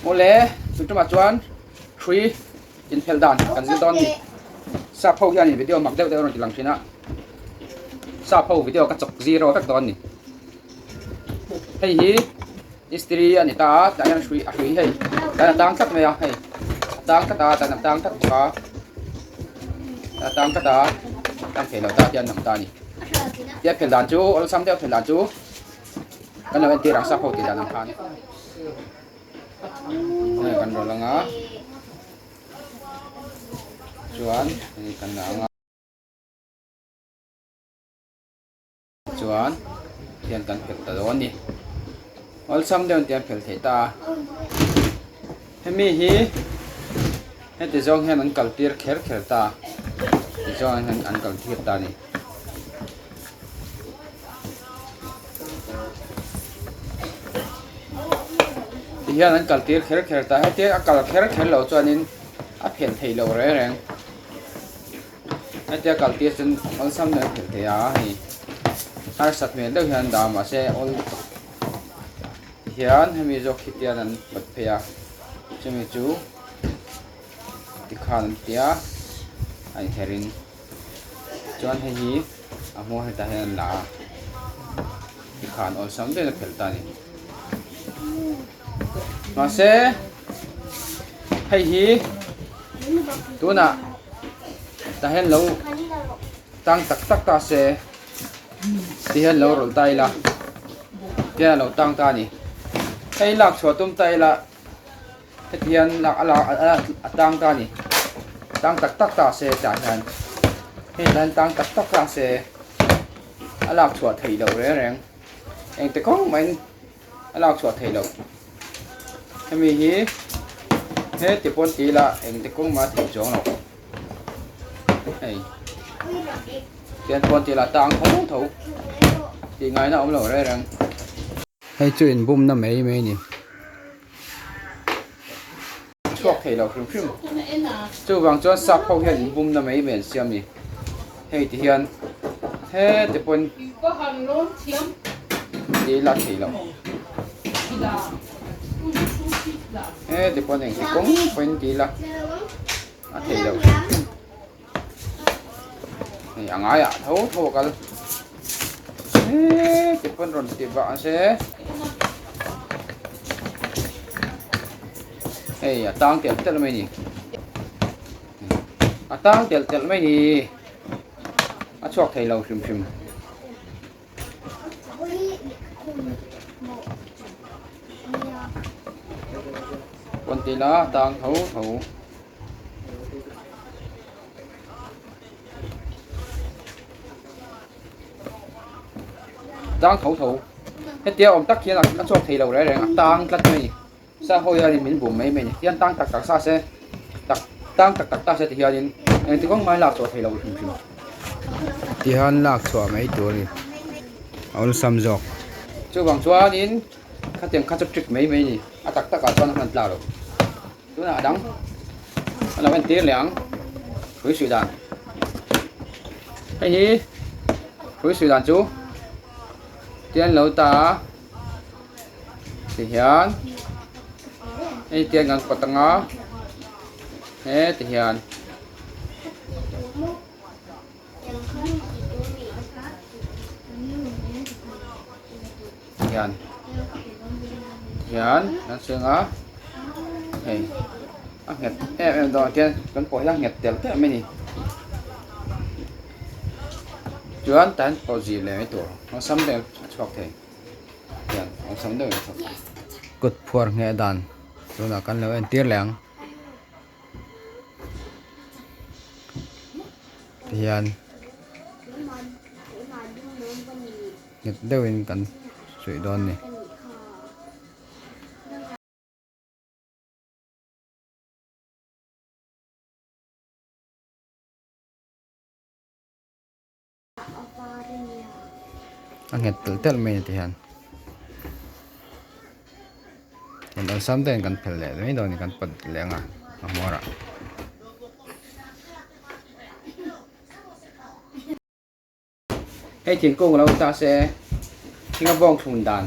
Awle chu tumah chuan hrui inphelh dan kan zir dawn a ni. Sap ho hianin video mak deuh deuh a rawn ti lang thin a, sap ho video ka chawk zero vek dawn a ni. Hei hi istiri a ni ta a, tah hian hrui a hrui hei tah hian a tang tlat mai a hei a tang tlat a tah hian a tang tlat bawk a, a tang tlat a tang thei lo ta hian a awm ta a ni. Tia phelh dan chu awlsam deuh phelh dan chu kan lo entir ang sap ho tih dan ang khan hei kan rawlh ang a chuan hei kan la ang a chuan hian kan phelh ta dawn a ni awlsam deuh in tiang phelh theih ta a hemi hi heti zawng hian an kal tir kher kher ta ti zawng hian an kal tir ta a ni. Ti hian an kal tir kher kher ta hetia a kal kher kher loh chuanin a phelh theih loh reng reng hetia kal tir chuan awlsam deuh a phelh thei a hei harsat hmel deuh hian an dah a mahse awl ti hian hemi zawk hi tian an pawt phei a chumi chu tikhan an ti a a inher in. Chuan hei hi a hmuh hetah hian an la a, tikhan awlsam deuhin a phelh ta a ni. Mahse hei hi tunah tah hian lo tang tak tak ta se ti hian lo rawlh ta ila tihian a lo tang ta a ni. Hei lak chhuah tum ta ila Heti hian lak a lak a tang ta a ni. Tang tak tak ta se tah hian hei tah hian tang tak tak ta se a lak chhuah theih loh reng reng. Engti kawng mahin a lak chhuah theih loh. Hemi hi heti pawn ti ila engti kawng mah a theih chuang loh. Hei tihian pawn ti ila a tang tho tho tih ngaihna a awm lo reng reng. Hei chu inbumna mai mai a ni. Chhuak thei lo hrim hrim. Chuvang chuan sap ho hian inbumna mai mai an siam ni. Hei ti hian heti pawn ti ila thei lo. Heti pawn engti kawng pawhin ti ila a thei lo hrim hrim. Hei a ngaiah tho tho a kal. Heti pawn rawn ti vah se. Hei a tang telh telh mai ni. A tang telh telh mai ni. A chhuak thei lo hrim hrim. Pawn ti la a tang tho tho. Tang tho tho hetia awm tak hian a chhuak thei lo reng reng a tang tlat mai a ni sa ho hianin min bum mai mai a ni tihian tang tak tak sa se tak tang tak tak ta se ti hianin engti kawng mai lak chhuah thei lo hrim hrim tihian lak chhuah mai tur a ni a awlsam zawk chuvang chuanin khatiang kha chu trick mai mai a ni a tak takah chuan a hman tlak lo. Tunah a dang a lo entir leh ang hrui suih dan hei hi hrui suih dan chu tian lo ta a ti hian hei tian kan kawt anga heti hian. Hian hian kan seng a hei a nghet em em dawn khian kan pawh hian a nghet tel tel mai a ni chuan tah hian pawh zir leh mai tur awlsam deuh a chhuak thei hian awlsam deuh in a chhuak thei kut phuar ngheh dan tunah kan lo entir leh ang. Tihian nghet deuhin kan suih dawn a ni. A nghet telh telh mai a ni tihian kan awlsam deuhin kan phelh leh mai dawn a ni kan pawt leh ang a a hmawr ah. Hei thingkung lo ni ta se thinga bawng thlun dan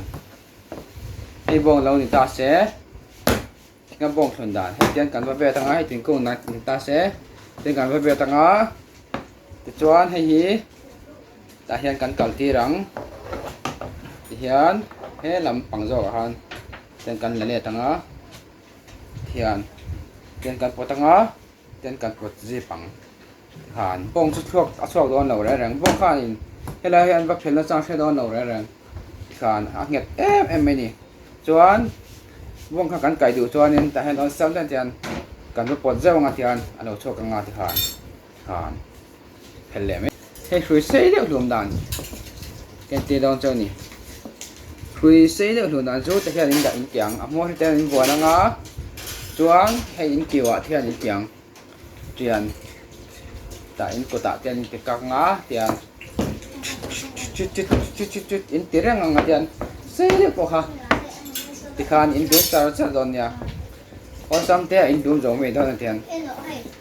hei bawng lo ni ta se. Nga bawng thlun dan hei tian kan va vet anga hei thingkung na ni ta se tin kan va vet anga tichuan hei hi tah hian kan kal tir ang tihian he lam pang zawk ah khan tian kan la let anga tihian tian kan pawt anga tian kan pawt zip ang tikhan bawng chu chhuak a chhuak dawn lo reng reng bawng khanin helai hi an va phelh nachang hre dawn lo reng reng tikhan a nghet em em mai a ni chuan bawng kha kan kaih duh chuanin tah hian awlsam deuh hian kan va pawt zeuh anga tihian a lo chhuak anga tikhan tikhan phel leh mai hei hrui sei deuh hlum dan ka entir dawn chu a ni hrui sei deuh hlum dan chu ti hian in dah in ti ang a hmawr hi te hian in buan anga chuan hei in kiu ah te hian in ti ang. Tian tah in kutah te an inti kak ang a tian chut chut chut chut chut in ti reng ang a tian sei deuh pawh kha tikhan in dum char char dawn nia awlsam te a in dum zo mai dawn a tian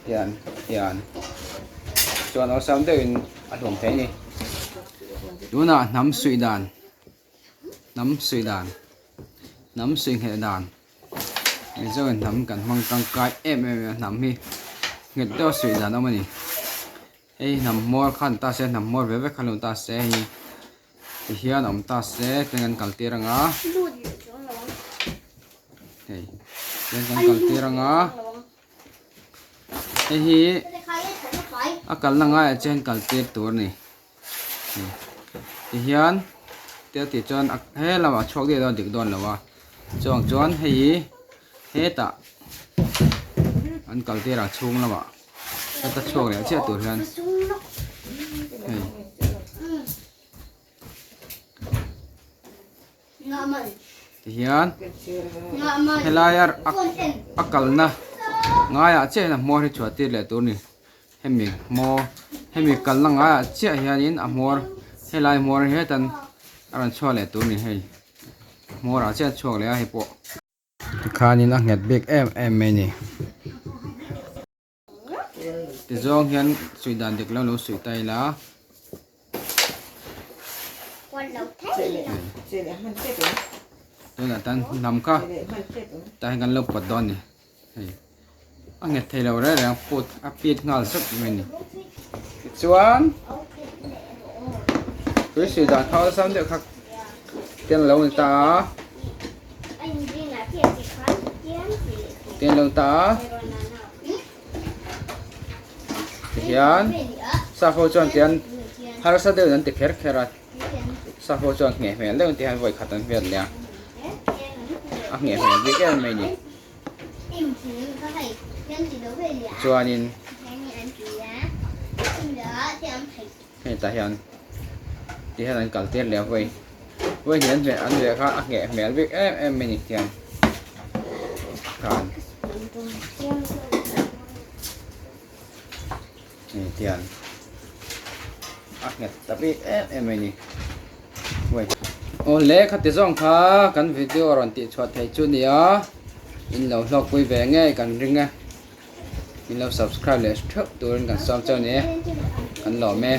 tian tian chuan awlsam deuhin a hlawm thei a ni tunah hnam suih dan hnam suih dan hnam suih ngheh dan. Mizo in hnam kan hmang tangkai em em a hnam hi nghet deuh a suih dan a awm a ni hei hnam hmawr kha an ta se hnam hmawr ve vek kha lo ta se hei ti hian a awm ta se tiang an kal tir ang a hei tiang kan kal tir ang a hei hi a kalna ngaiah chuan kal tir tur a ni. Tihian tia tih chuan he lamah chhuak daih dawn dik dawn lo a chuang chuan hei hi hetah an kal tir a chhung lamah heta chhuak leh chiah tur hian hei. Tihian helaia a kalna ngaiah chiah hian a hmawr hi chhuah tir leh tur a ni hemi hmawr hemi kalna ngaiah chiah hianin a hmawr helai hmawr hi hetan a rawn chhuak leh tur a ni hei hmawr ah chiah a chhuak leh a hei pawh tikhanin a nghet bik em em mai a ni. Tizawng hian suih dan dik lo lo suih ta ila. Tunah tan hnam kha tah hian kan lo pawt dawn a ni. Hei a nghet thei lo reng reng put a pit nghal zet mai a ni. Tichuan tui suih dan kha awlsam deuh kha ken lo ni ta a. Ken lo ta a. Tihian sap ho chuan tian harsa deuhin an ti kher kher a sap ho chuan ngheh hmel deuhin tihian vawi khat an vel leh a a ngheh hmel bik em mai a ni chuanin hetah hian tihian an kal tir leh a vawi vawi hnih an hmeh an veh kha a ngheh hmel bik em em mai a ni tihian khan hei tihian a nghet ta bik em em mai a ni vawi awle khati zawng kha kan video rawn tih chhuah theih chu nia in lo hlawkpui ve ngei kan ring e. Min lo subscribe leh theuh turin kan sawm cheu ni e, kan lawm e.